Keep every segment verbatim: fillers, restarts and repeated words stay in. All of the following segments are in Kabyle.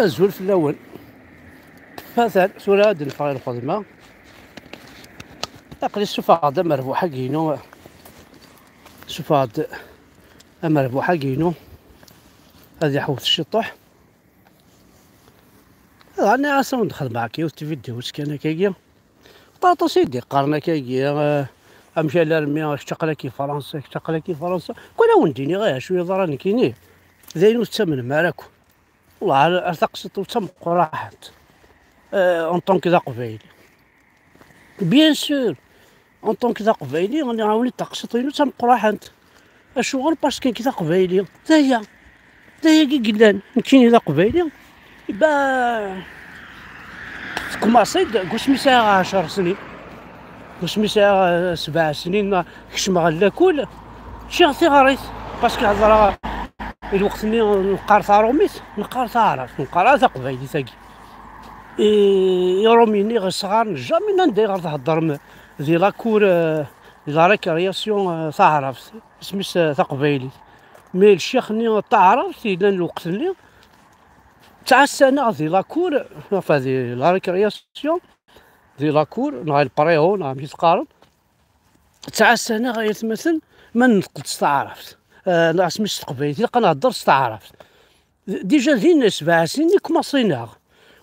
Azul fell-awen. Atan tura ad neffeɣ i lxedma. Aql-i ssufɣeɣ-d amerbuḥ-agi-inu. Ssufɣeɣ-d amerbuḥ-agi-inu. Ad iḥewwes ciṭuḥ. Dɣa nniɣ-as ad wen-d-xedmeɣ akka yiwet tvidyut kan akkagi. Aṭas i d-iqqaren akkagi, eh, amek alarmi kečč aql-ak i Fransa, kečč aql-ak i Fransa. Kul a wen-d-iniɣ, eh, acu yeḍran nekkini? D ayen ur tettamnem ara akk. Wellah, ar, ar taqsiṭ-iw d tameqqraḥant. Eh, en tant que d aqbayli. Bien sûr, en tant que d aqbayli, nniɣ-awen-id taqsiṭ-inu d tameqqraḥant. Acuɣer? Parce que nekk d aqbayli. D aya. D ayagi i yellan. Nekkini d aqbayli. Iba, tkumaṣi-d deg wasmi sɛiɣ ɛecṛ snin. Deg wasmi sɛiɣ, eh, sebɛa snin, kecmeɣ ɣer lakul. Ččiɣ tiɣrit. Parce que hedreɣ, i lweqt-nni neqqar taṛumit, neqqar taɛrabt, neqqar ara taqbaylit-agi. I, iṛumiyen i ɣ-sɣaren, jamais anda i ɣer theddrem di la cour, eh, di la récréation, eh, taɛrabt. Isem-is, eh, taqbaylit. Mais ccix-nni n taɛrabt yellan lweqt-nni, ttɛassan-aɣ di la cour, enfin, di la récréation, di la cour, neɣ le préau, neɣ amek i s-qqaren, ttɛassan-aɣ ay atmaten ma nenṭeq-d s taɛrabt. Eh, neɣ asmi s teqbaylit, ilaq ad nehder s taɛrabt. Déjà din sebɛa snin i kmaṣin-aɣ.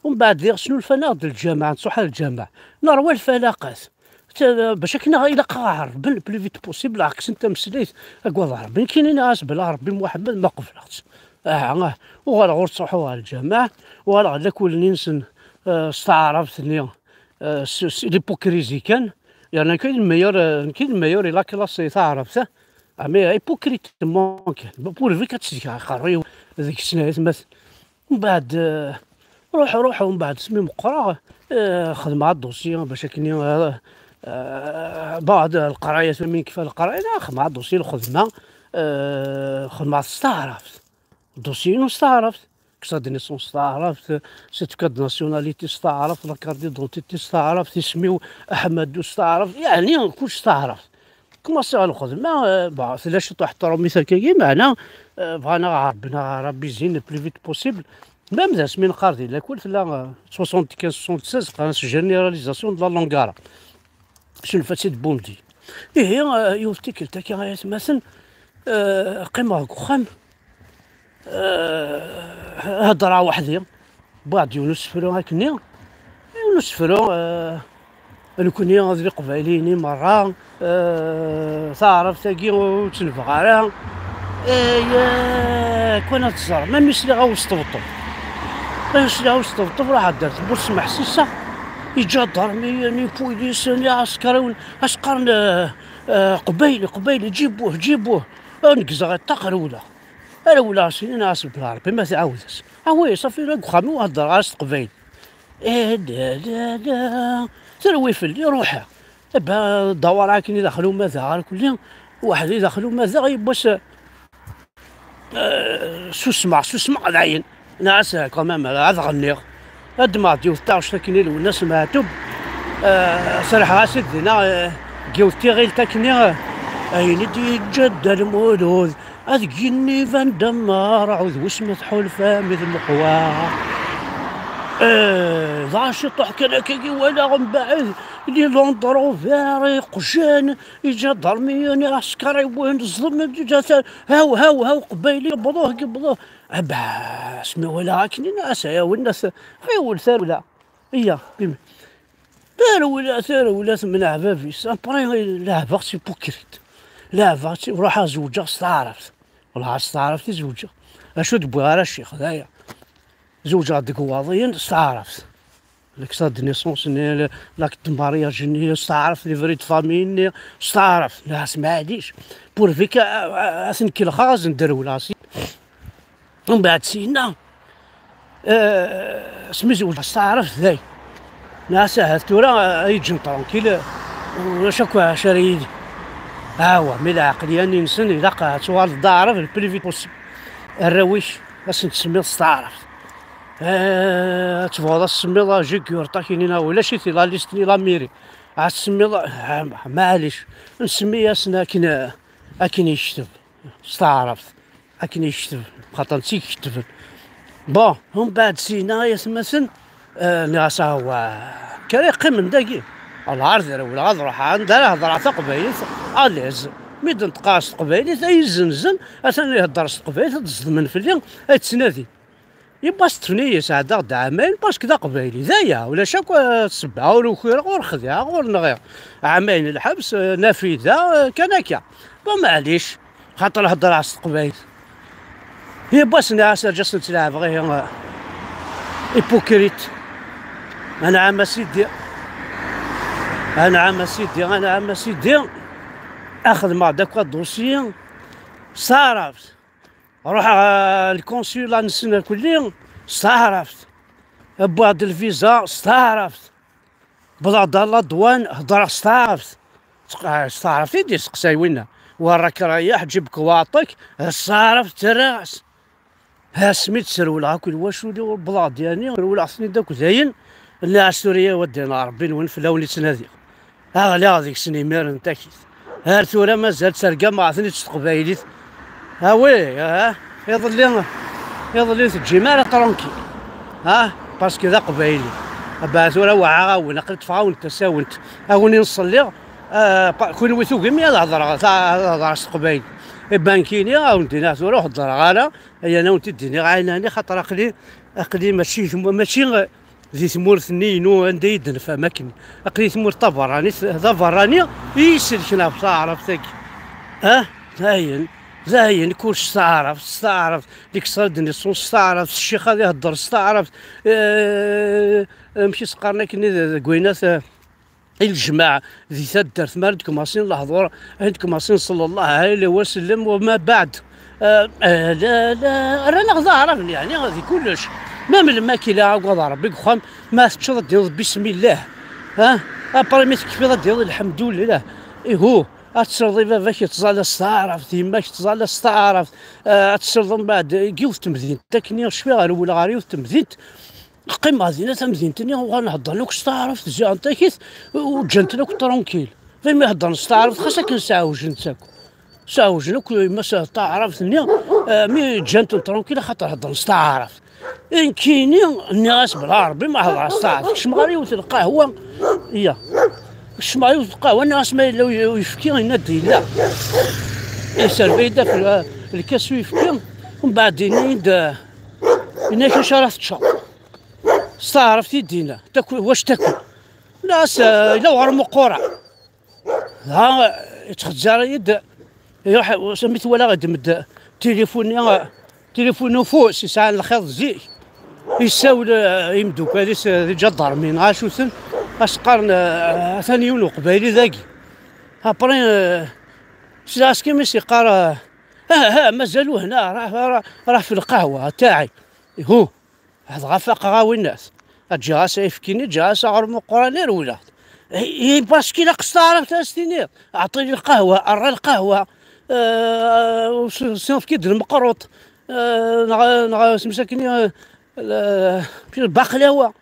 Umbeɛd diɣ snulfan-aɣ-d lǧameɛ, netruḥ ar lǧameɛ. Nerwa lfalaqat. Ta-, bac akken ilaq ad ɣ-ɛerben le plus vite possible, ɛeksen tameslayt, agad Ṛebbi. Nekkini nniɣ-as bla Ṛebbi Muḥemmed ma qebleɣ-tt. Aha, ah. Uɣaleɣ ur ttruḥuɣ ɣer lǧameɛ, uɣaleɣ lakul-nni-nsen, eh, s taɛrabt-nni, eh, s, s l'hypocrisie kan. Yerna nekk i d meilleur, eh, nekk i d meilleur i la classe i taɛrabt, eh. Ah, mais hypocritement kan. Pourvu kan ad tt-tgeɣ aqerru-iw deg-sen ay atmaten. Mbeɛd, eh, ruḥ, ruḥ, mbeɛd asmi meqqreɣ, eh, xedmeɣ adossier bac akken, eh, eh, beɛd leqraya, tura mi nekfa leqraya, xedmeɣ adossier lxedma, eh, xedmeɣ s taɛrabt. Dossier-inu s taɛrabt. Extrait de naissance s taɛrabt, certificat de nationalité s taɛrabt, la carte d'identité s taɛrabt, isem-iw Aḥmadu s taɛrabt, yeɛni kullec s taɛrabt. Kmaṣiɣ lxedma, eh, bah, tella ciṭuḥ n tṛumit akkagi, meɛna, eh, bɣan ad ɣ-ɛerben, ad ɣ-rabizin le plus vite possible. Même d asmi neqqar di lakul, tella, eh, soixante-quinze soixante-seize, qqaren-as généralisation de la langue arabe. Snulfan-tt-id Bondy. Ihi, eh, yiwet tikkelt akka ay atmaten, eh, qqimeɣ deg uxxam, eh, heddreɣ weḥd-i. Wwiɣ-d yiwen usefru akkenni, yiwen usefru, eh, nekkni d Iqbayliyen i merra, eh, taɛrabt-agi ur tt-nebɣi ara. Eh, yak wana teẓrem, ma mi sliɣ-awen s tebṭebt. Ma mi sliɣ-awen s tebṭebt, ruḥ ddert tewwurt s meḥsisa. Iǧadarmiyen, ipulisen, iɛeskriwen, as-qqaren, eh, eh, qbayli, qbayli, ǧibuh, ǧibuh. Neggzeɣ ṭṭaq rewleɣ. Rewleɣ syin, as bla Ṛebbi ma tɛawed-as. Ah oui, ṣafi, deg uxxam-iw heddreɣ-as s teqbaylit. Eh, da, da, da. Terwi fell-i, ruḥeɣ. Aba, dawar akken i daxel umadaɣ, ar kulli, weḥd-i daxel umadaɣ, yiwwas, eh, susmeɣ, susmeɣ dayen. Nniɣ-as, quand même, ad ɣenniɣ. Ad ddmeɣ-d yiwet taɣect akken i Lwennas Meɛtub. Eh, serḥeɣ-as-id dinna, eh, deg yiwet tiɣilt akken i, eh, ayen i d-yeǧǧa Dda Lmulud. Ad yenni iban-d am ṛṛɛud wis ma tḥulfam i d leqwaɛ. Eh, dɣa ciṭuḥ kan akkagi walaɣ mbeɛd les Land Rover iqjan, iǧadarmiyen, iɛeskriwen, ẓḍem, haw, haw, haw, qbayli, bḍuh, bḍuh. Abas, mi walaɣ akken, nniɣ-as, ay a winnat, ɣiwel tarewla. Iya, imi. Tarewla, tarewla temneɛ bab-is. Après, leɛbeɣ-tt hypocrite. Leɛbeɣ-tt, ruḥeɣ zewǧeɣ s taɛrabt. Wellah, s taɛrabt i zewǧeɣ. Acu d-wwiɣ ara ccix, d aya. Zewǧeɣ deg Iwaḍiyen s taɛrabt. L'extrait de naissance-nni, l'acte de mariage-nni s taɛrabt, livret de famille-nni s taɛrabt. Nniɣ-as, maɛlic. Pourvu que, a, a, ad ten-kellxeɣ, ad sen-d-rewleɣ. Mbeɛd syenna, eh, asmi zewǧeɣ s taɛrabt, day. Nniɣ-as, ahat tura, eh, ad yi-ǧǧen tranquille, ulac akk acu ara yili. Awa, mi lɛeqliya-nni-nsen ilaq ad tuɣaleḍ d aɛrab le plus vite possible. Arraw-ik ad sen-tsemmiḍ s taɛrabt. Eh, ad tebɣuḍ ad tsemmiḍ ajigurṭ, akinin, ulac-it la liste-nni, la mairie. Ad tsemmiḍ, ah, maɛlic. Nsemmi-yasen akken, akken yekteb s taɛrabt. Akken yekteb, xaṭer netta i iketben. Bon, umbeɛd sina ay atmaten, eh, nniɣ-as: "Awa, kra yeqqimen dagi. Lɛar d rewleɣ ad ruḥeɣ anda ara hedreɣ taqbaylit, à l'aise. Mi d-neṭqeɣ s teqbaylit, ay izzenzen, atan ihedder s teqbaylit, ad d-ẓedmen fell-i, ay ttnadin." Yiwwas ṭṭfen-iyi, sɛeddaɣ-d ɛamayen, parce que d aqbayli. D aya, ulac akk, eh, ssebba, ur ukireɣ, ur xdiɛeɣ, ur nɣiɣ. Ɛamayen lḥebs, eh, nafida, eh, kan akka. Bon, maɛlic, xaṭer heddreɣ s teqbaylit. Yiwwas nniɣ-as: "Arǧa sen-ttleɛbeɣ ihi, eh, hypocrite. Anɛam a sidi. Anɛam a sidi, anɛam a sidi." Axedmeɣ-d akk adusyi s taɛrabt. Ruḥeɣ ɣer lkonsulat-nsen irkelli s taɛrabt. Wwiɣ-d lviza s taɛrabt. Wwḍeɣ-d ɣer la douane, heddreɣ s taɛrabt. S taɛrabt i d-yesteqsay winna. Waraɣ-k rayeḥ, ǧib-k waɛṭik, s taɛrabt ttarraɣ-as. Asmi d-srewleɣ akk lwacul-iw, wwḍeɣ-d yerni rewleɣ-ten-id akk dayen. Nniɣ-as: "Tura ya wadden Ṛebbi-nwen fell-awen i ttnadiɣ." Ɣliɣ deg-sen imiren takit. Ar tura mazal ttergameɣ-ten-id s teqbaylit. Ah oui, ah, iḍelli, iḍelli ur teǧǧim ara tranquille. Ah, parce que d aqbayli. Aba tura wɛaɣ-awen, aql-i ṭṭfeɣ-awen tasawent. Awen i nṣelliɣ, ah, pa-, kunwi tugim ad hedreɣ, ta-, ad hedreɣ s teqbaylit. Ibankini, awen-d-iniɣ tura ur heddreɣ ara, ayen awen-t-id-iniɣ ɛinani, xaṭer aql-i, aql-i mačči, mačči, di tmurt-nni inu anda i d-nefhem akken. Aql-i tmurt taberranit, d aberrani i yi-iselken ɣef taɛrabt-agi. Ah, dayen, dayen, kullec s taɛrabt, s taɛrabt. L'extrait de naissance s taɛrabt, ccix ad ihedder s taɛrabt. Eh, amek i s-qqaren akken deg waynat, eh, i lejmaɛ di taddart, mi ara d-kmasin lehdur, ayen d-kmasin ṣella Llah ɛalayhi wa sellem wa ma baɛd. Ah, ah, la, la, rran-aɣ d aɛraben, yeɛni, di kullec. Même lmakila, agad Ṛebbi deg uxxam, ma teččeḍ ad d-tiniḍ bismillah. Ah, après mi tekfiḍ ad d-tiniḍ lḥemdullah. Ihu, ad tesleḍ i baba-k yettẓalla s taɛrabt, yemma-k tettẓalla s taɛrabt. Ah, ad tesleḍ mbeɛd deg yiwet n temdint. Akken i cfiɣ rewleɣ ɣer yiwet n temdint, qqimeɣ dinna tamdint-nni, uɣalen heddren akk s taɛrabt, ziɣen takit, u ǧǧan-ten akk tranquille. Imi heddren s taɛrabt, xas akken sɛewjen-tt akk. Sɛewjen akk yemma s taɛrabt-nni, eh, mi ǧǧan-ten tranquille, axaṭer heddren s taɛrabt. Nekkini nniɣ-as: "Bla Ṛebbi ma hedreɣ s taɛrabt." Kecmeɣ ɣer yiwet n lqahwa, iya. Kecmeɣ ɣer yiwet n lqahwa, nniɣ-as: "Ma yella uy-, uyefki?" Yenna-d: "Yella." Iserba-yi-d ɣef l-, lkas uyefki, mbeɛd yenna-yi-d, eh, yenna-ak: "Acu ara teččeḍ?" S taɛrabt i d-yenna, "Taku-, wac taku?" Nniɣ-as: "Eh, yella uɣrum uqura." Dɣa, eh, yettxezzar-iyi-d, iruḥ, sami twalaɣ iddem-d tilifun-nni, eh, tilifun n ufus, yesɛan lxiḍ zik. Yessawel, eh, i imeddukal-is, eh, di ǧadarmi, neɣ acu-ten, as-qqaren, eh, atan yiwen uqbayli dagi. Après, eh, sliɣ-as kan mi s-yeqqar, eh, "Ah, ah, mazal uhna, raḥ, raḥ, raḥ f lqahwa, taɛi." Ihu. Dɣa faqeɣ-awen-as. Ǧǧiɣ-as ayefki-nni, ǧǧiɣ-as aɣrum uqran i rewleɣ-d. I, i, parce que ilaq s taɛrabt ad s-tiniḍ: "Ɛṭini lqahwa, rra lqahwa, eh, s-, s-, efk-id lmeqruṭ, eh, neɣ, neɣ semsakni, eh, l-, lbaqlawa."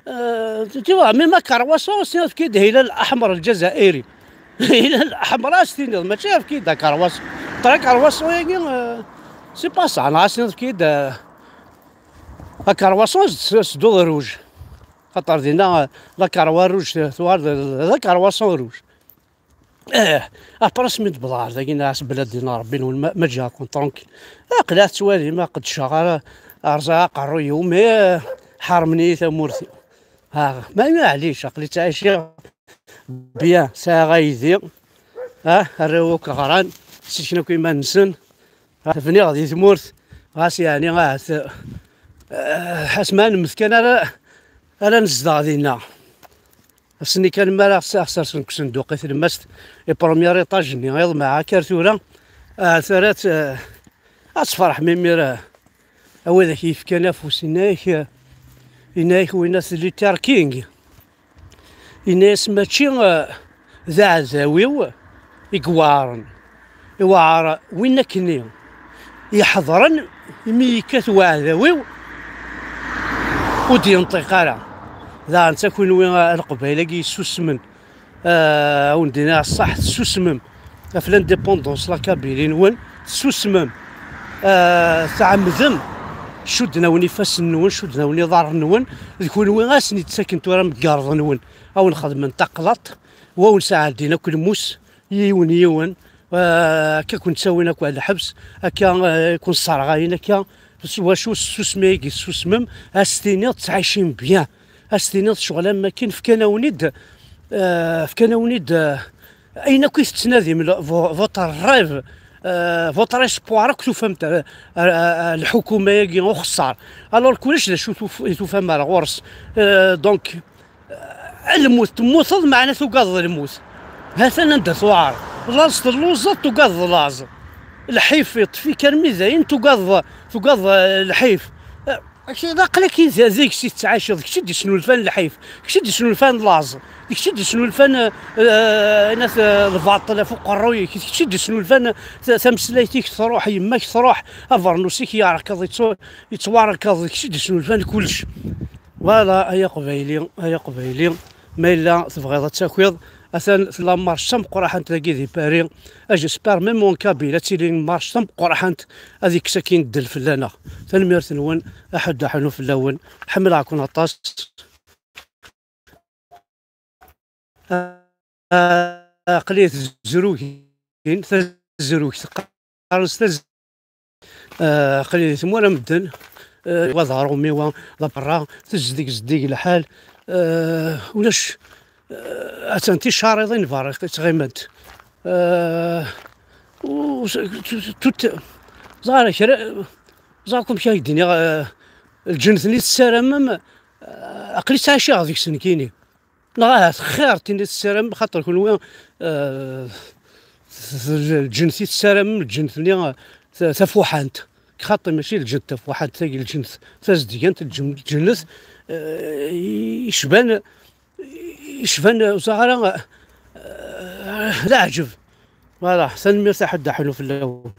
Eh, tu vois, même akerwaṣu, s-, efk-id hilal aḥmer lǧazairi. Hilal aḥmer ad s-tiniḍ, mačči efk-id akerwaṣu. Tara akerwaṣu-agi, eh, c'est pas ça, neɣ ad s-tiniḍ efk-id, eh, Akerwaṣu s-, s-, s-, du rouge. Xaṭer dinna, la croix rouge, tuɣal d, d, d akerwaṣu rouge. Eh, après asmi d-wwḍeɣ ɣer dagi, nniɣ-as belli ad d-iniɣ Ṛebbi-nwen ma, ma ǧǧiɣ-ken tranquille. Aql-i ad tettwalim, ad qeddceɣ ara, rẓaɣ aqerruy-iw, mais, eh, ḥermen-iyi tamurt-iw. Ah, ma maɛlic, aql-i ttɛiciɣ bien, sɛiɣ aydi, ah, arraw akk ɣran, sselken akk iman-nsen. Bniɣ di tmurt, ɣas yeɛni ahat, eh, ḥas ma nemmet kan ara, ara nezdeɣ dinna. Ass-nni kan mi ara ɣ-, ɣ-sersen deg usenduq i tlemmast, i premier étage-nni, iḍmeɛ akka ar tura, ahat ara t-, eh, ad tferḥem imir, eh, a widak yefkan afus, yenna-yak, eh, yenna-yak winna Luther King. Yenna-yas mačči, eh, d aɛdaw-iw i iweɛren, iweɛer win akkenni iḥeḍren imi yekkat uɛdaw-iw ur d-yenṭiq ara. Daɣen d takunwi, eh, Leqbayel-agi yessusmen, eh, a wen-d-iniɣ ṣṣeḥ, tessusmem ɣef l'indépendance la Kabylie-nwen, tessusmem, eh, tɛemmdem Cudden-awen ifassen-nwen, cudden-awen iḍarren-nwen, d kunwi asen-ittaken tura mgerḍ-nwen. A wen-xedmen taqlaṭ, wa wen-sɛeddin akk lmus, yiwen yiwen, eh, akka kun-ttawin akk ar lḥebs, akka, eh, kun-sserɣayen akka, s wacu s tsusmi-agi tessusmem, a s-tiniḍ ttɛicin bien, a s-tiniḍ ccɣel am akken fkan-awen-id, eh, fkan-awen-id, eh, ayen akk i tettnadim, le-, vo-, votre rêve, eh, votre espoir, akk tufam-t, eh, eh, eh, lḥukuma-agi uxeṣṣar. Alors que ulac d acu tuf-, i tufam ar ɣur-s. Eh, donc, eh, lmut, temmuteḍ, meɛna tugadeḍ lmut. Ha-t-an anda tuɛer. Laẓ telluẓeḍ, tugadeḍ laẓ. Lḥif iṭṭef-ik armi dayen, tugadeḍ, tugadeḍ, eh, lḥif. Eh, Kečč d aql-ak d-, deg-s i tettɛiceḍ, kečč i d-isnulfan lḥif, kečč i d-isnulfan laẓ, kečč i d-isnulfan, eh, eh, nat, eh, lbaṭel ɣef uqerruy-ik, kečč i d-isnulfan, eh, ta-, tameslayt-ik truḥ, yemma-k truḥ, abernus-ik yerkeḍ, yettwa-, yettwarkeḍ, kečč i d-isnulfan kullec. Voilà, ay aqbayli, ay aqbayli, ma yella tebɣiḍ ad takiḍ, atan tella marche d tameqqraḥant dagi di Paris. Ah, j'espère même en Kabyle ad tili marche d tameqqraḥant, ad ikkes akkin ddel fell-aneɣ. Tanemmirt-nwen, aḥuddu aḥunu fell-awen. Ḥemmleɣ-ken aṭas. Ah, aql-i tezrugin, tazrugt, qqaren-as taz-, ah, aql-i di tmura medden, ah, wa d aṛumi, wa d aberra, tezdeg, zeddig lḥal, ah, ulac, ah, attan ticariḍin berra i ttɣimant. Ah, u-, s-, tu-, tu-, tu-, ẓer kra, ẓer amek ara k-d-iniɣ, ah, lǧennet-nni tessaramem, ah, aql-i ttɛiceɣ deg-s nekkini. Neɣ ahat xir tin i tessaram, xaṭer kunwi, eh, t-, t-, lǧennet i tessaram, lǧennet-nni, eh, ta-, tafuḥant. Xaṭi, mačči lǧennet tafuḥant, tagi lǧennet tazedgant, lǧen-, lǧennet, eh, yecban, yecban, ur ẓriɣ ara, eh, d aɛǧeb. Voilà, tanemmirt a ḥedd aḥunu fell-awen.